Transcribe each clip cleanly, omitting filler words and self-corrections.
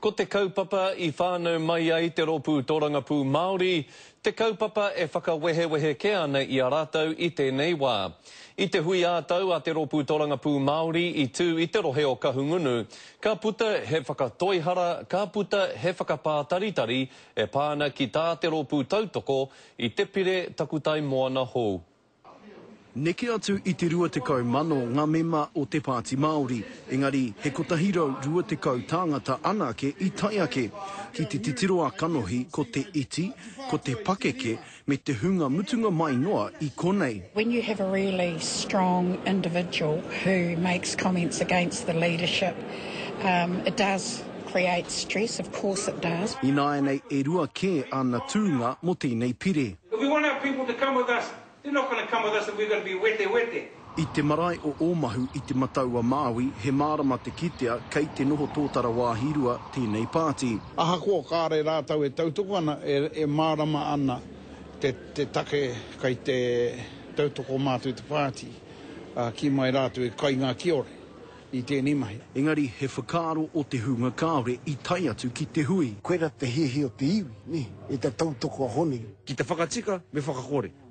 Ko te kaupapa i whānau mai ai te Rōpū Tōrangapū Māori, te kaupapa e whakawehewehe kē ana i a rātou i tēnei wā. I te hui ā-tau a te Rōpū Tōrangapū Māori i tū i te rohe o Kahungunu, ka puta he whakatoihara, ka puta he whakapātaritari e pā ana ki tā te rōpū tautoko i te Pire Takutai Moana hou. Neke atu i te 20,000 ngā mema o te Pāti Māori, engari he 120 tāngata anake i tae ake. Ki te titiro a kanohi ko te iti, ko te pakeke me te hunga mutunga mai noa i konei. When you have a really strong individual who makes comments against the leadership, it does create stress, of course it does. Ināianei e rua kē āna tūnga mō tēnei pire. If we want our people to come with us, They're not gonna come with us if we're gonna be wetewete. I te marae o Ōmahu i Te Matau-a-Māui, he mārama te kitea kei te noho tōtara wāhi rua tēnei pāti. Ahakoa kāre rātou e tautoko ana, e mārama ana te take kei te tautoko mātou i te pāti, ā, kī mai rātou e kai ngā kiore i tēnei mahi. Engari he whakaaro o te hunga kāore i tae atu ki te hui. Koira te hiahia o te iwi, nē, i te tautoko a Hone. Ki te whakatika me whakakore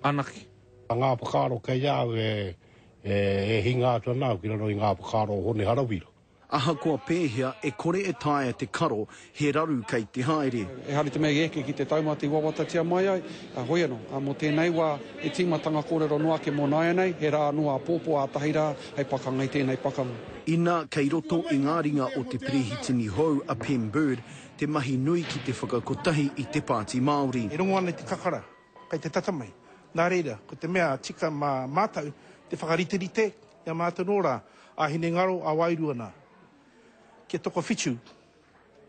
anake. Ngā whakaaro kei a au e hinga atu ana au ki raro i ngā whakaaro o Hone Harawira. Ahakoa pēhea, e kore e taea te karo, he raru kei te haere. Ehara i te mea i eke ki te taumata i wawatatia mai ai, hoi anō, mō tēnei wā, he tīmatanga kōrero noa ake mō nāianei, he rā anō āpōpō ātahi rā hei pakanga i tēnei pakanga. Ina kei roto i ngā ringa o te perehitini hou a Pem Bird te mahi nui ki te whakakotahi i te Pāti Māori. E rongo ana i te kakara kei te tata mai. Nā reira, ko te mea tika mā mātou te whakariterite i a mātou nō rā, a hinengaro, a wairua nā. Kia tokowhitu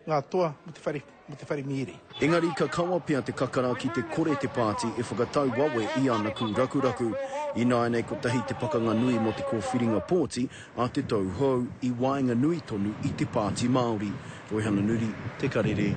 ngā toa mō te whare, mō te whare mīere. Engari ka kawa pea te kakara ki te kore te pāti e whakatau wawe i ana kūrakuraku. Ināianei kotahi te pakanga nui mō te kōwhiringa pōti a te tau hou i waenganui tonu i te Pāti Māori. Roihana Nuri, Te Karere.